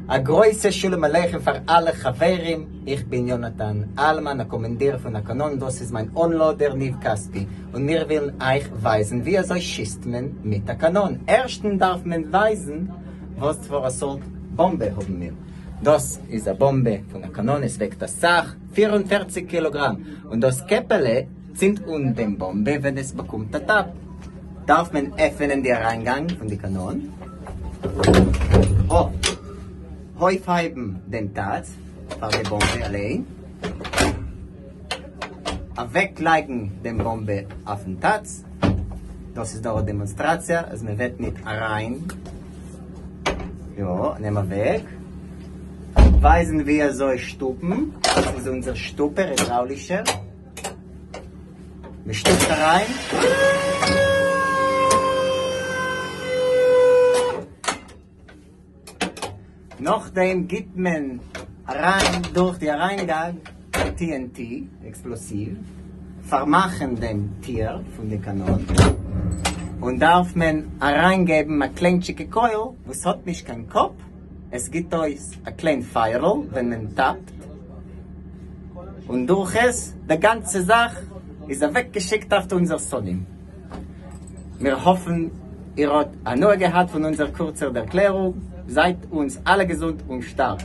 א גרויסע שלום עליכם פאר אלע חברים, איך בין יונתן אלמן, א קאמאנדיר פון א קאנאן, דאס איז מיין אנלאדער ניב כספי, און מיר ווילן אייך ווייזן ווי אזוי שיסט מען מיט א קאנאן. ערשטן דארף מען ווייזן וואס פאר א סארט באמבע האבן מיר. דאס איז א באמבע פון א קאנאן, עס וועגט אסאך, 44 קילאגראם, און דאס קעפעלע צינדט אן דעם באמבע ווען עס באקומט א טאפ. דארף מען עפענען די אריינגאנג פון די קאנאן, אויפהייבן דעם טאץ פאר די באמבע אליין, אוועקלייגן דעם באמבע אויפן טאץ, דאס איז נאר א דעמאנסטראציע אז מען וועט ניט אריין, יא, נעם אוועק, ווייזן ווי אזוי שטופן, דאס איז אונזער שטופער, הידראולישער. מען שטופט אריין. נאכדעם גיבט מען אריין דורך די אריינגאנג TNT, עקספלאסיוו, פארמאכן דעם טיר פון די קאנאן, און דארף מען אריינגעבן א קליינטשיקע קויל וואס האט נישט קיין קאפ, עס גיבט אויס א קליין פייערל ווען מען טאפט. און דורך עס די גאנצע זאך איז אוועקגעשיקט אויף אונזער שונאים. מיר האפן איר האט הנאה געהאט פון אונזער קורצער ערקלערונג, זייט אונז אלע געזונט און שטארק.